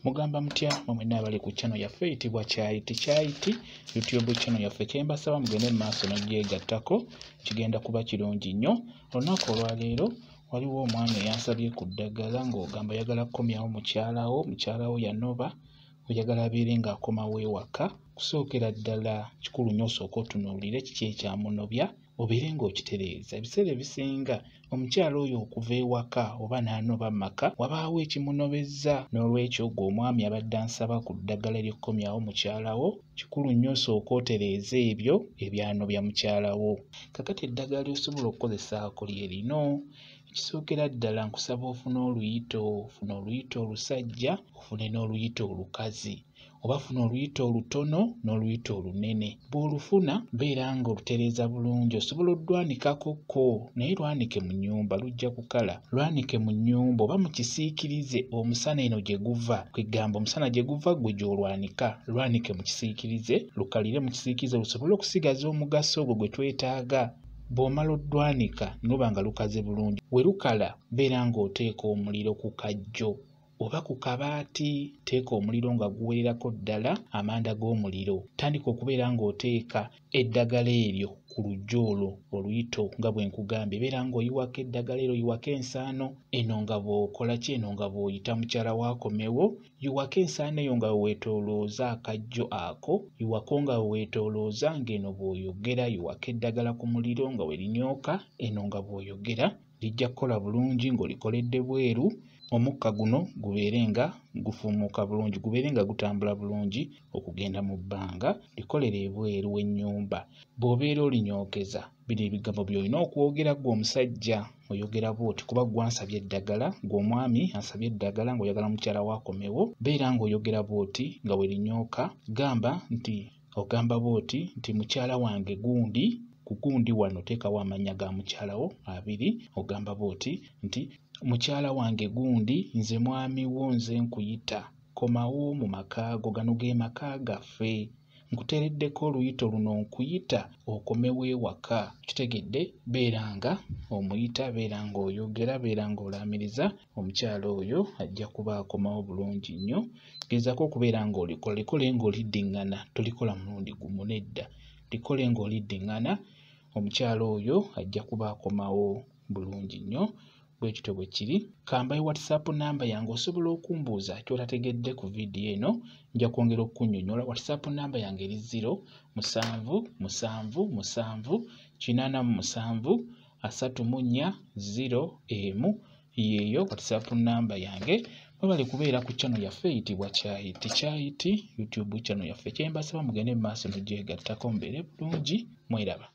Mugamba mutya mwenna abali ku channel yaffe eyitibwa Kyayiti Kyayiti YouTube channel yaffe. Kyembasaba mugende mu maaso n'ogyegattako, kigenda kuba kirungi nnyo. Olunaku olwaleero waliwo omwami eyansabye ku ddagala ng'ogamba oyagala kukomyawo mukyalawo, mukyalawo yanoba, oyagala abeere ng'akomawo ewaka. Kusookera ddala kikulu nnyo osooke otunuulire kiki ekyamunobya, obeere ng'okitereeza. Ebiseera ebisinga omukyala oyo okuva ewaka oba n'anoba mu maka wabaawo ekimunobezza. N'olwekyo ggwe omwami abadde ansaba ku ddagala ery'okukomyawo mukyalawo, kikulu nnyo osooke otereeze ebyo ebyanobya mukyalawo. Kaakati eddagala ly'osobola okukozesaako lye lino. Ekisookera ddala nkusaba ofune oluyito, ofune oluyito olusajja, ofune n'oluyito olukazi, oba funa oluyito olutono n'oluyito olunene. Bw'olufuna beera ng'olutereeza bulungi, osobola oddwanikako ko, naye lwanike mu nnyumba, lujja kukala. Lwanike mu nnyumba oba mu kisiikirize omusana eno gye guva, kwegamba omusana gye guva ggwe gy'olwanika. Lwanike mu kisiikirize, lukalire mu kisiikirize lusobole okusigaza omugaso ogwo gwe twetaaga. Bw'omala oddwanika ne luba nga lukaze bulungi, we lukala beera ng'oteeka omuliro ku kajjo oba ku kabaati. Teeka omuliro nga guwererako ddala amanda g'omuliro. Tandika okubeera ng'oteeka eddagala eryo ku luggya olwo oluyito nga bwe nkugambye. Beera ng'oyiwako eddagala eryo, oyiwako ensaano eno nga bw'okola ki, eno nga bw'oyita mukyala wo akomewo. Yiwako ensaano eyo nga weetoolooza akajjo ako, yiwako nga weetoolooza ng'eno bw'oyogera, yiwako eddagala ku muliro nga we linyooka, eno nga bw'oyogera. Lijja kukola bulungi ng'olikoledde bweru, omukka guno gubeere nga gufuumuuka bulungi, gubeere nga gutambula bulungi okugenda mu bbanga. Likolere ebweru w'ennyumba. Bw'obeera olinyookeza, bino ebigambo by'olina okwogera ggwe omusajja. Oyogera bw'oti kuba ggwe ansabye eddagala, ggwe omwami ansabye eddagala ng'oyagala mukyala wo akomewo. Beera ng'oyogera bw'oti nga we linyooka, gamba nti, ogamba bw'oti nti mukyala wange gundi, ku gundi wano teekawo amannya ga mukyala wo abiri. Ogamba bw'oti nti mukyala wange gundi, nze mwami wo, nze nkuyita, komawo mu maka go, gano ge maka gaffe, nkuteereddeko oluyito luno nkuyita okomewo ewaka. Kitegedde? Beera nga omuyita, beera ng'oyogera, beera ng'olaamiriza omukyala oyo, ajja kuba akomawo bulungi nnyo. Gezaako okubeera ng'olikola, likole ng'oliddiŋŋana, tolikola mulundi gumu, nedda, likole ng'oliddiŋŋana, omukyala oyo ajja kuba akomawo bulungi nnyo. Bwe kityo bwe kiri. Kambayo WhatsApp namba yange, osobola okumbuuza ky'otategedde ku vidiyo eno, nja kwongera okukunnyonnyola. WhatsApp namba yange eri 0 7 7 7 87 34 0 1. Yeeyo WhatsApp namba yange. Mwebale kubeera ku channel yaffe eyitibwa Kyayiti Kyayiti YouTube channel yaffe. Kyembasaba mugende mu maaso n'ogyegattako, mubeere bulungi, mweraba.